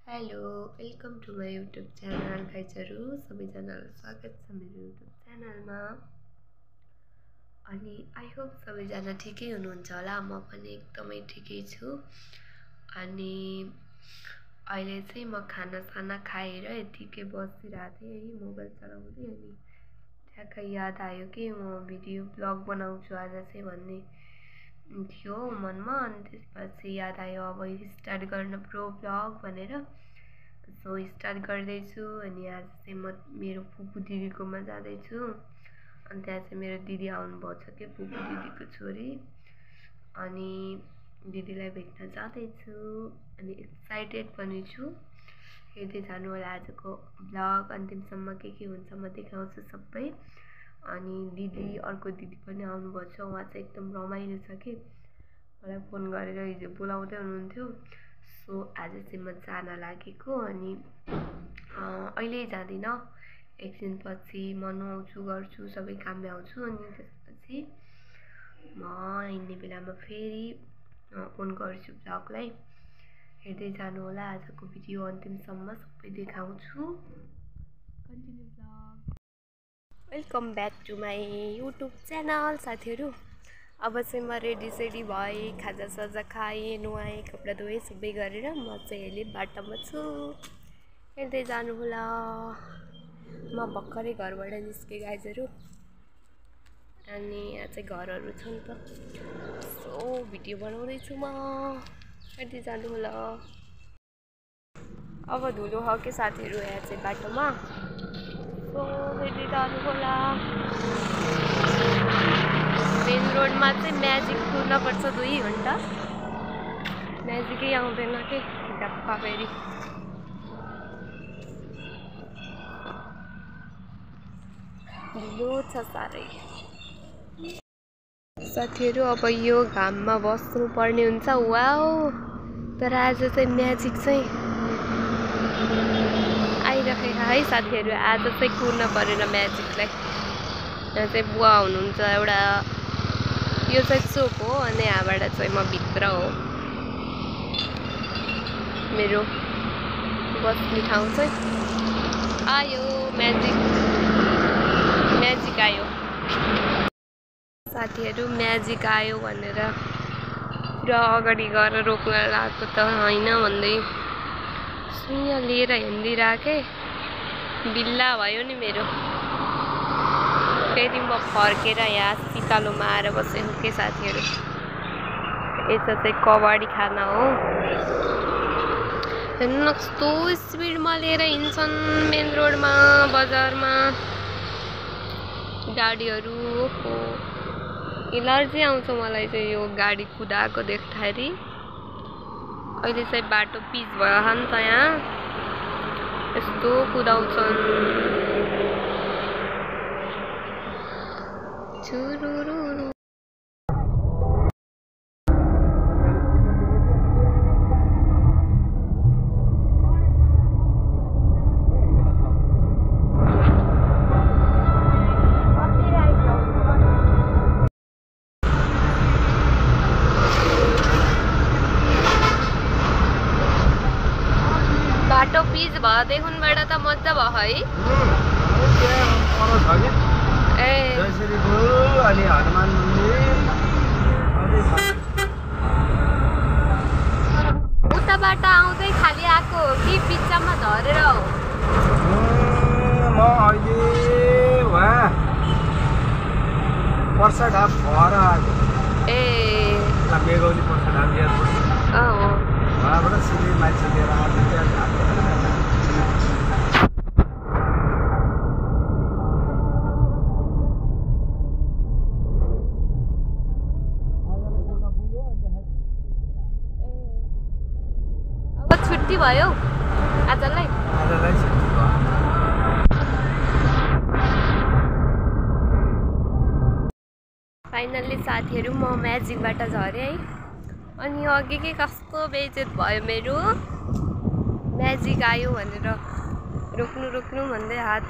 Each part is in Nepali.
Hello welcome to my YouTube channel गाइजहरू सबैजनालाई स्वागत छ मेरो युट्युब च्यानलमा। अनि आई होप सबैजना ठिकै हुनुहुन्छ होला। म पनि एकदमै ठिकै छु। अनि अहिले चाहिँ म खाना खाएर यतिकै बसिरहेको थिएँ है, मोबाइल चलाउँदै। अनि ठ्याक्कै याद आयो कि म भिडियो ब्लग बनाउँछु आज चाहिँ भन्ने थियो मनमा। अनि त्यसपछि याद आयो अब स्टार्ट गर्न प्रो ब्लग भनेर, सो स्टार्ट गर्दैछु। अनि आज चाहिँ म मेरो फुपू दिदीकोमा जाँदैछु। अनि त्यहाँ चाहिँ मेरो दिदी आउनुभएको छ कि, फुपू दिदीको छोरी। अनि दिदीलाई भेट्न जाँदैछु। अनि एक्साइटेड पनि छु। हेर्दै जानु होला आजको ब्लग अन्तिमसम्म के हुन्छ म देखाउँछु सबै। अनि दिदी अर्को दिदी पनि आउनुभएको छ। उहाँ चाहिँ एकदम रमाइलो छ कि, मलाई फोन गरेर हिजो बोलाउँदै हुनुहुन्थ्यो। सो आज चाहिँ म जान लागेको। अनि अहिले जाँदिनँ, एकछिनपछि म नुहाउँछु गर्छु सबै काम भ्याउँछु। अनि त्यसपछि म हिँड्ने बेलामा फेरि अन गर्छु ब्लगलाई। हेर्दै जानु होला आजको भिडियो अन्तिमसम्म सबै देखाउँछु। Continue blog. Welcome back to my YouTube channel साथीहरू। अब चाहिँ म रेडी भएँ, खाजा खाएँ, नुहाएँ, कपडा धोएँ, सबै गरेर म चाहिँ अहिले बाटोमा छु। हेर्दै जानु होला। म भर्खरै घरबाट निस्केँ गाइजहरू। अनि यहाँ चाहिँ घरहरू छ नि त, सो भिडियो बनाउँदैछु म। हेर्दै जानु होला। अब धुलो हो कि साथीहरू यहाँ चाहिँ बाटोमा, सो हेर्दै जानु होला। मेन रोडमा चाहिँ म्याजिक कुर्नुपर्छ 2 घन्टा, म्याजिकै आउँदैन कि झ्याप्पा फेरि। धुलो छ साह्रै साथीहरू। अब यो घाममा बस्नु पर्ने हुन्छ। वाउ, तर आज चाहिँ म्याजिक चाहिँ आइरहेको है साथीहरू। आज चाहिँ कुर्न परेन म्याजिकलाई। यहाँ चाहिँ बुवा हुनुहुन्छ एउटा, यो चाहिँ चोक हो। अनि यहाँबाट चाहिँ म भित्र हो, मेरो बस्ने ठाउँ चाहिँ आयो। म्याजिक आयो साथीहरू। म्याजिक आयो भनेर पुरा अगाडि गएर रोक्न लागेको त होइन भन्दै सुइँ लिएर हिँडिरहेकै बिल्ला भयो नि मेरो। फेरि म फर्केर यहाँ सिकालोमा आएर बसेको के साथीहरू। यता चाहिँ कबाडी खाना हो। हेर्नु कस्तो स्पिडमा लिएर हिँड्छन् मेन रोडमा, बजारमा गाडीहरू। हो, एलर्जी आउँछ मलाई चाहिँ यो गाडी कुदाएको देख्दाखेरि। अहिले चाहिँ बाटो पिच भयो नि त, यहाँ यस्तो कुदाउँछन्। छुरुरुरु। बाटो पिच भएदेखिबाट त मजा भयो है। अनि हनुमान मन्दिर उताबाट आउँदै खाली आएको हो कि बिचमा झरेर हो? म अहिले वहाँ पर्सा ढाप भएर आएको। ए मेगौली पर्सा ढाप एयरपोर्ट। उहाँबाट सिधै मान्छे लिएर आएको। त्यहाँ छुट्टी भयो आजलाई। छुट्टी भयो। फाइनल्ली साथीहरू म म्याजिकबाट झरेँ है। अनि अघि के कस्तो बेइज्जत भयो मेरो। म्याजिक आयो भनेर रोक्नु भन्दै हात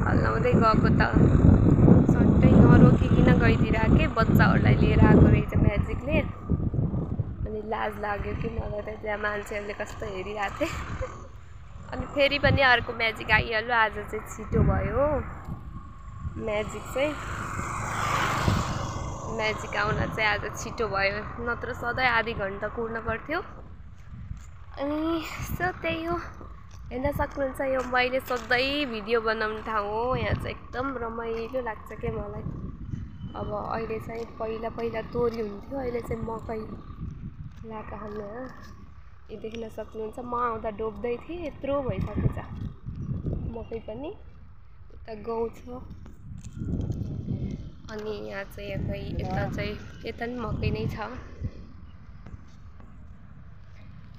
हल्लाउँदै गएको त सट्टै नरोकिकन गइदिरहेको के, बच्चाहरूलाई लिएर आएको रहेछ म्याजिकले। अनि लाज लाग्यो कि मलाई त त्यहाँ मान्छेहरूले कस्तो हेरिरहेको थिए। अनि फेरि पनि अर्को म्याजिक आइहाल्यो। आज चाहिँ छिटो भयो म्याजिक आउन चाहिँ आज छिटो भयो, नत्र सधैँ आधी घन्टा कुर्न पर्थ्यो। अनि सो त्यही हो, हेर्न सक्नुहुन्छ यो मैले सधैँ भिडियो बनाउने ठाउँ हो। यहाँ चाहिँ एकदम रमाइलो लाग्छ क्या मलाई। अब अहिले चाहिँ पहिला तोरी हुन्थ्यो, अहिले चाहिँ मकै लाएको हाल्नु। यो देख्न सक्नुहुन्छ, म आउँदा डोब्दै थिएँ, यत्रो भइसकेछ मकै पनि। उता गाउँ छ अनि यहाँ चाहिँ यता पनि मकै नै छ।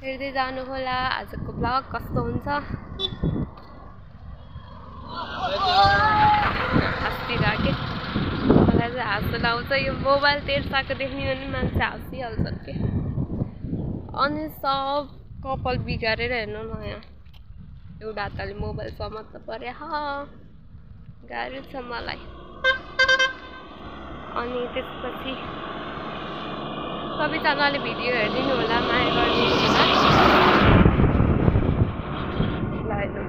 हेर्दै जानु होला आजको ब्लग कस्तो हुन्छ। हाँसिरहेको मलाई चाहिँ हाँसो लाउँछ यो मोबाइल तेर्साएको देख्ने पनि मान्छे हाँसिहाल्छ के। अनि सब कपाल बिगारेर हेर्नु न, यहाँ एउटा हातले मोबाइल समात्न पर्यो। गाह्रो छ मलाई। अनि त्यसपछि सबैजनाले भिडियो हेरिदिनु होला, माया गरिदिनु होला। ल हेर्नु,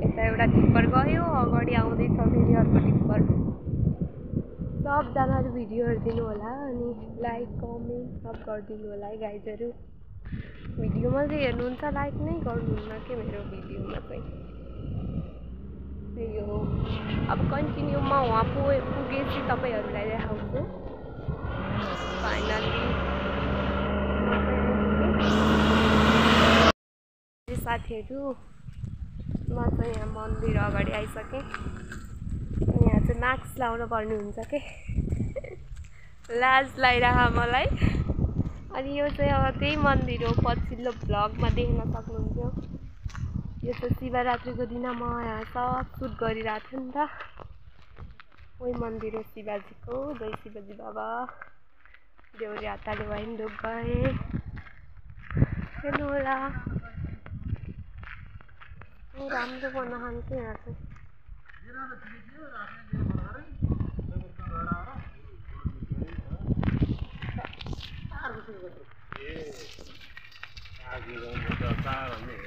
यता एउटा टिप्पर गयो, अगाडि आउँदैछ फेरि अर्को टिप्पर। सबजनाले भिडियो हेरिदिनु होला अनि लाइक कमेन्ट सब गरिदिनु होला है गाइजहरू। भिडियोमा चाहिँ हेर्नुहुन्छ, लाइक नै गर्नुहुन्न कि मेरो भिडियोमा चाहिँ। त्यही हो, अब कन्टिन्यूमा वहाँ पुगेपछि तपाईँहरूलाई देखाउँछु। फाइनली साथीहरू, म चाहिँ यहाँ मन्दिर अगाडि आइसकेँ। यहाँ चाहिँ मास्क लाउनु पर्ने हुन्छ के, लाज लागिरह मलाई। अनि यो चाहिँ अब त्यही मन्दिर हो, पछिल्लो भ्लगमा देख्न सक्नुहुन्थ्यो। यो चाहिँ शिवरात्रिको दिन म यहाँ सब सुट गरिरहेको थिएँ नि त। वही मन्दिर हो शिवजीको, जय शिवजी बाबा। देउरे हातले भयो नि ढोक गए, हेर्नु होला। राम्रो बनाएको यहाँ चाहिँ।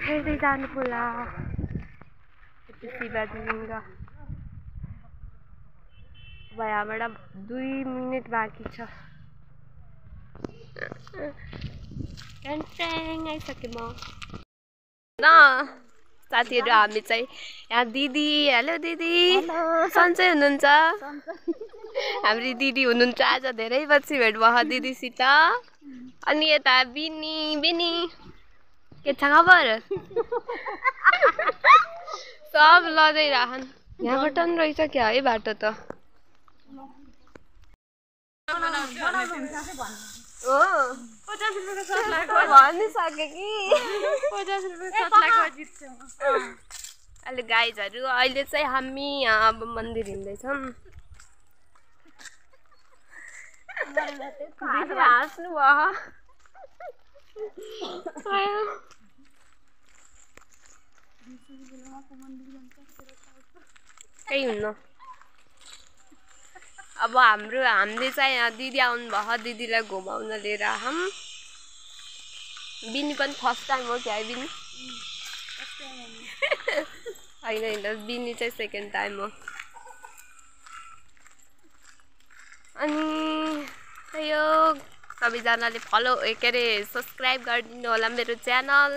हेर्दै जानु होला शिवजी लिङ्ग। अब यहाँबाट 2 मिनट बाँकी छ। आइसकेँ म न साथीहरू। हामी चाहिँ यहाँ दिदी, हेलो दिदी, सन्चै हुनुहुन्छ? हाम्रो दिदी हुनुहुन्छ आज, धेरै पछि भेट भयो दिदीसित। अनि यता बिनी के छ खबर? सब लदै राखन। यहाँबाट पनि रहेछ क्या है बाटो त। भनिसके कि अहिले गाइजहरू, अहिले चाहिँ हामी यहाँ अब मन्दिर हिँड्दैछौँ। हाँस्नु भयो। केही हुन्न। अब हामीले चाहिँ यहाँ दिदी आउनु भयो, दिदीलाई घुमाउन लिएर आऊँ। बिनी पनि फर्स्ट टाइम हो क्या है बिनी? होइन बिनी चाहिँ सेकेन्ड टाइम हो। अनि यो सबैजनाले फलो के अरे सब्सक्राइब गरिदिनु होला मेरो च्यानल।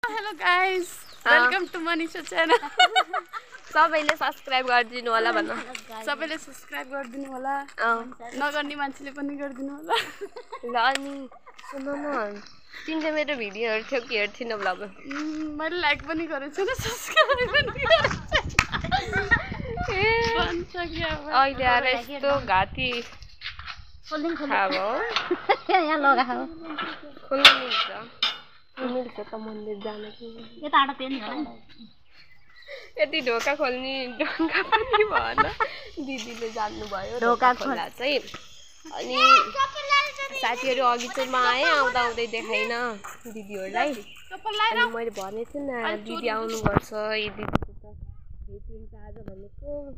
Hello guys, welcome to Manisha channel. सबैले सब्सक्राइब गरिदिनु होला भन्न। सबैले सब्सक्राइब गरिदिनु होला, नगर्ने मान्छेले पनि गरिदिनु होला। ल अनि सुन न, तिमीले मेरो भिडियो हेर्थ्यौ कि हेर्थेन ब्लग? मैले लाइक पनि गरेको छु र सब्सक्राइब पनि गरेको छु। अहिले आएर यस्तो घाँटी यहाँ लगाऊ खोल्नु मिल्छ त मन्दिर जान कि यति ढोका खोल्ने ढोका पनि भएन। दिदीले जान्नुभयो ढोका खोला चाहिँ। अनि साथीहरू अघि चाहिँ म आएँ, आउँदा आउँदै देखाइन दिदीहरूलाई। अनि मैले भनेको थिएँ नि दिदी आउनुपर्छ, यो दिदीको त भेट हुन्छ आज भन्ने भएको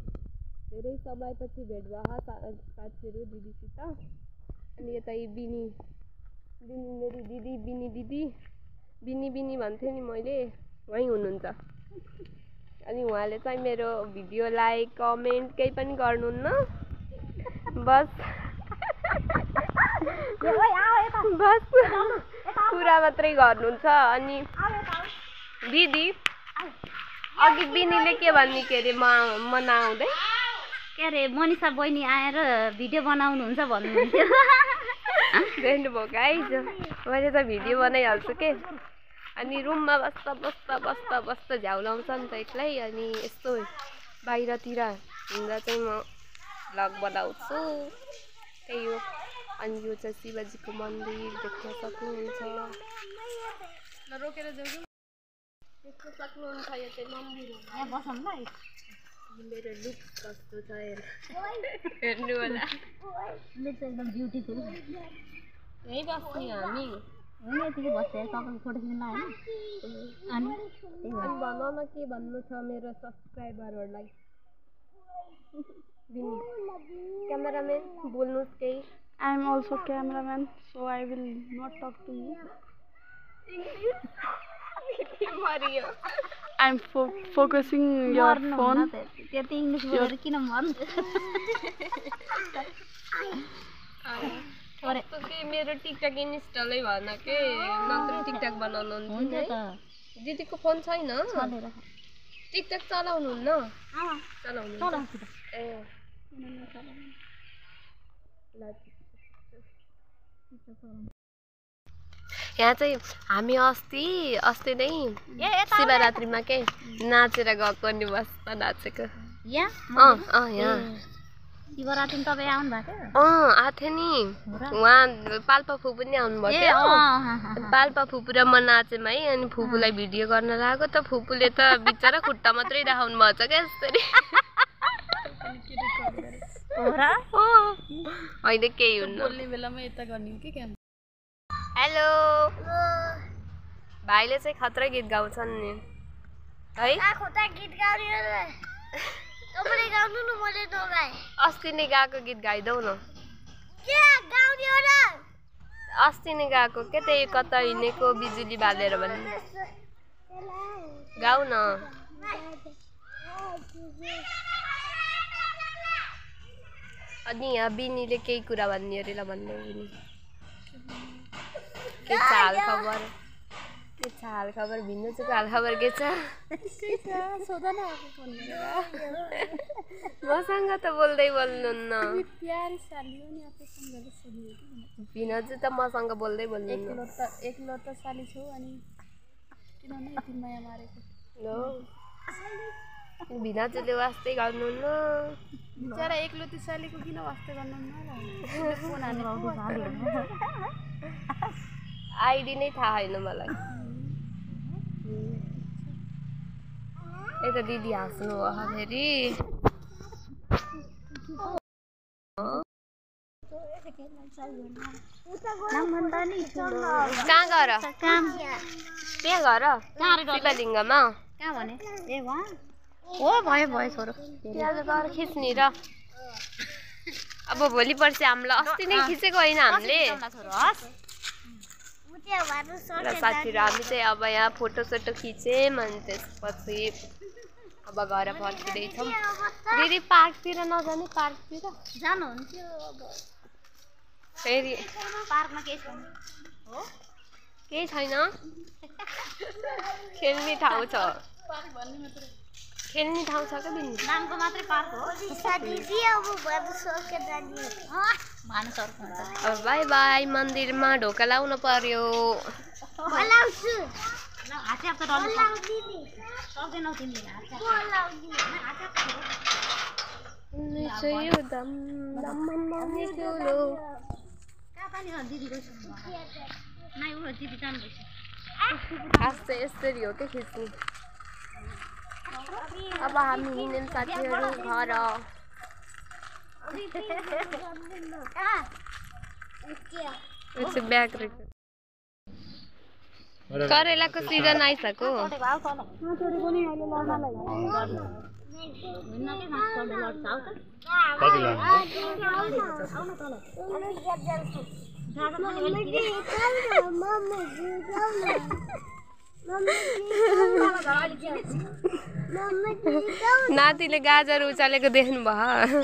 धेरै समयपछि भेट भयो साथीहरू दिदीसित अनि यता बिनी मेरी दिदी बिनी भन्थेँ नि मैले वहीँ हुनुहुन्छ अनि उहाँले चाहिँ मेरो भिडियो लाइक कमेन्ट केही पनि गर्नुहुन्न बस कुरा मात्रै गर्नुहुन्छ अनि दिदी अघि बिनीले के भन्ने के अरे म नआउँदै के अरे मनिषा बहिनी आएर भिडियो बनाउनुहुन्छ भन्नुहुन्थ्यो देख्नुभयो गाइज मैले त भिडियो बनाइहाल्छु के अनि रुममा बस्दा झ्याउलाउँछ नि त एक्लै अनि यस्तो बाहिरतिर हिँड्दा चाहिँ म भ्लग बनाउँछु त्यही हो अनि यो चाहिँ शिवजीको मन्दिर देख्न सक्नुहुन्छ देख्न सक्नुहुन्छ यो चाहिँ मन्दिर यहाँ बसौँ ल मेरो लुक कस्तो छ हेर्नु होला लुक एकदम ब्युटिफुल यही बस्ने हामी होइन यतिकै बस्छ तपाईँको फोटो खिच्न होइन अनि भन न के भन्नु छ मेरो सब्सक्राइबरहरूलाई क्यामेराम्यान बोल्नुहोस् केही I am also cameraman, so I will not talk to you. I am focusing your phone. त्यति इङ्ग्लिस बोलेर किन मर्नु मेरो टिकटक इन्स्टलै भएन के नत्र टिकटक बनाउनु हुन्छ है दिदीको फोन छैन टिकटक चलाउनुहुन्न ए यहाँ चाहिँ हामी अस्ति नै शिवरात्रिमा के नाचेर गएको नि बस्छ नाचेको यहाँ यहाँ शिवरात्रि तपाईँ आउनु भएको आएको थियो नि उहाँ पाल्पा फुपू पनि आउनुभएको थियो पाल्पा फुपू र म नाचेँ है अनि फुपूलाई भिडियो गर्न लागेको त फुपूले त बिचरा खुट्टा मात्रै देखाउनु भएको छ क्या यसरी होइन केही हुन्न बोल्ने बेलामा यता गर्ने के क्याम हेलो भाइले चाहिँ खतरा गीत गाउँछन् नि है अस्ति नै गाएको गीत गाइदेऊ न अस्ति नै गाएको के त्यही कता हिँडेको बिजुली बालेर भन्ने गाउ न अनि यहाँ बिनीले केही कुरा भन्ने अरे ल भन्ने बिनी के छ हाल खबर भिन्न चाहिँ हाल खबर के छ मसँग त बोल्दै बोल्नुहुन्न भिनजु त मसँग बोल्दै बोल्नुहुन्न एकलौटा साली छौ अनि किनभने यति माया मारेको भिनजुले वास्तै गर्नुहुन्न बिचरा एकलौटी सालीको किन वास्ते गर्नुहुन्न आइडी नै थाहा छैन मलाई यता दिदी हाँस्नु हो फेरि कहाँ गर त्यहाँ गर शिवलिङ्गमा कहाँ भने ए वहाँ हो भयो छोरो त्यहाँ गएर खिच्ने र अब भोलि पर्सि हामीलाई अस्ति नै खिचेको होइन हामीले र साथीहरू हामी चाहिँ अब यहाँ फोटोसोटो खिच्यौँ अनि त्यसपछि अब घर फर्किँदैछौँ दिदी पार्कतिर नजाने पार्कतिर जानुहुन्थ्यो अब फेरि पार्कमा केही छैन हो केही छैन खेल्ने ठाउँ छ खेल्ने ठाउँ छ क्या बिनी नामको मात्रै पार्क हो अब बाई बाई मन्दिरमा ढोका लाउनु पर्यो खास चाहिँ यसरी हो क्या खिच्नु अब हामी हिँड्यौँ साथीहरू घर ब्याग करेलाको सिजन आइसक्यो नातिले गाजर उचालेको देख्नु भयो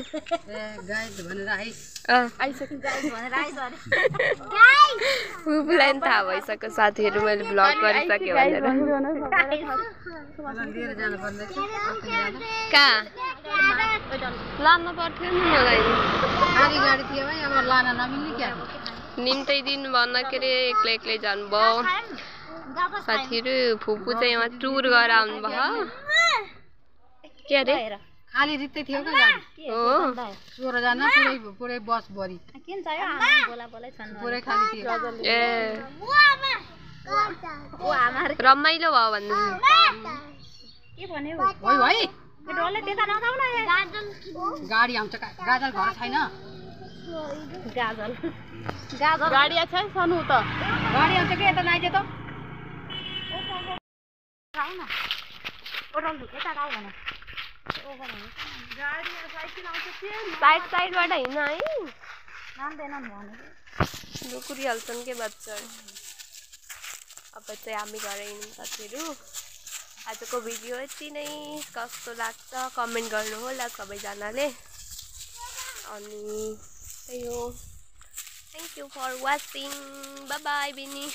फुपूलाई पनि थाहा भइसक्यो साथीहरू मैले भ्लग गरिसकेँ भनेर कहाँ लानु पर्थ्यो नि मलाई निम्तै दिन भन्दाखेरि एक्लै एक्लै जानुभयो साथीहरू फुपू चाहिँ यहाँ टुर गरेर आउनुभयो के अरे खाली रित्तै थियो क्या गाडी हो 16 जना पुरै बस भरि पुरै खाली थियो ए रमाइलो भयो भन्नु गाडी आउँछ गाजल घर छैन गाडी छ सानो त गाडी आउँछ के यता नाइजे त साइडबाट हिँड्न है ढुकुरिहाल्छन् के बच्चा अब चाहिँ हामी घर हिँड्यौँ साथीहरू आजको भिडियो यति नै कस्तो लाग्छ कमेन्ट गर्नु होला सबैजनाले अनि त्यही हो thank you for watching bye bye Binny